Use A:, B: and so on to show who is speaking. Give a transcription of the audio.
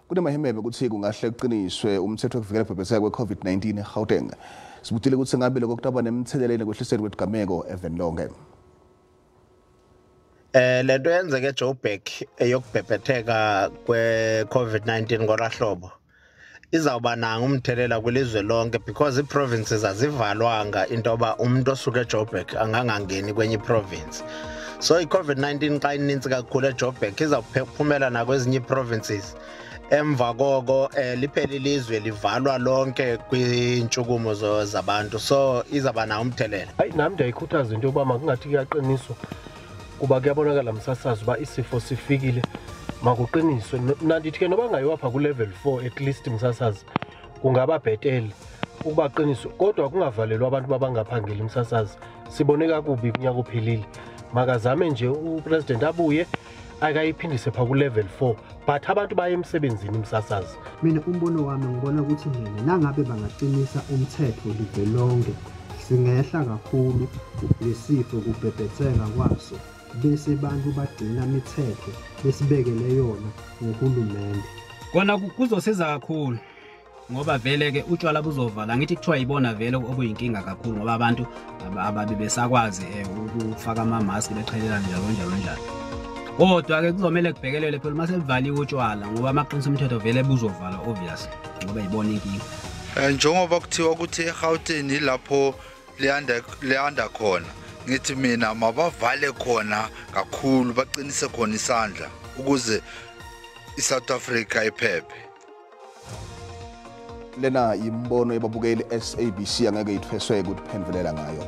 A: Kunemahemebe kutsi kungahle kuqiniswe umtsetfo wekuvikela kubhebhetseka kwe-COVID-19 eGauteng. Sibutile kutsi ngabe lokho kutaba nemtheleleni ekwehliseni kwetigameko eveni lonke.
B: Lento yenzeke eJoburg eyokubhebhetheka kwe-COVID-19 ngolahlobo izawuba nanga umthelela kwilizwe lonke, because ii-provinces azivalwanga into yoba umuntu osuka eJoburg angangangeni kwenye iprovince. So i-COVID-19 xa inintsi kakhulu eJoburg izawuphumela nakwezinye ii-provinces. Emva koko liphela ilizwe livalwa lonke kwiintshukumo zabantu, so izawuba nawo umthelela.
C: Hayi, nami ndiyayikhuthaza into yokuba makungathi kuyaqiniswa, kuba kuyabonakala msasazi uba isifo sifikile, makuqiniswe. Mna ndithi ke noba ngayiwa phaa ku-level 4 at least msasazi, kungaba bhetele ukuba qiniswe, kodwa kungavalelwa abantu babangaphangeli msasazi. Sibone kakubi kunyaka ophelile. Makazame nje upresident abuye akayiphindise phaa ku-level 4, but abantu baye emsebenzini msasazi.
D: Mina umbono wami ngibona ukuthi nje nangabe bangaqinisa umthetho live lonke, singehla kakhulu lesifo kubhebhetheka kwaso, bese bantu bagcina imithetho besibekele yona ngohulumende.
E: Kona kuzosiza kakhulu ngoba vele ke utshwala buzovala. Ngithi kuthiwa yibona vele obuyinkinga kakhulu ngoba abantu ababe besakwazi ukufaka ama-mask beqhelelana njalo njalo njalo. Kodwa ke kuzomele kubhekelele phela uma sekuvaliwe utshwala, ngoba amaqiniso omthetho vele buzovala obvious ngoba yibona inkinga.
F: Njengoba kuthiwa ukuthi eGauteng ilapho leyanda khona, ngithi mina mabavale khona kakhulu, baqinise khona isandla ukuze iSouth Africa iphephe.
A: Lena imbono yababukeli SABC angeke ithweswe ukuphendulela ngayo.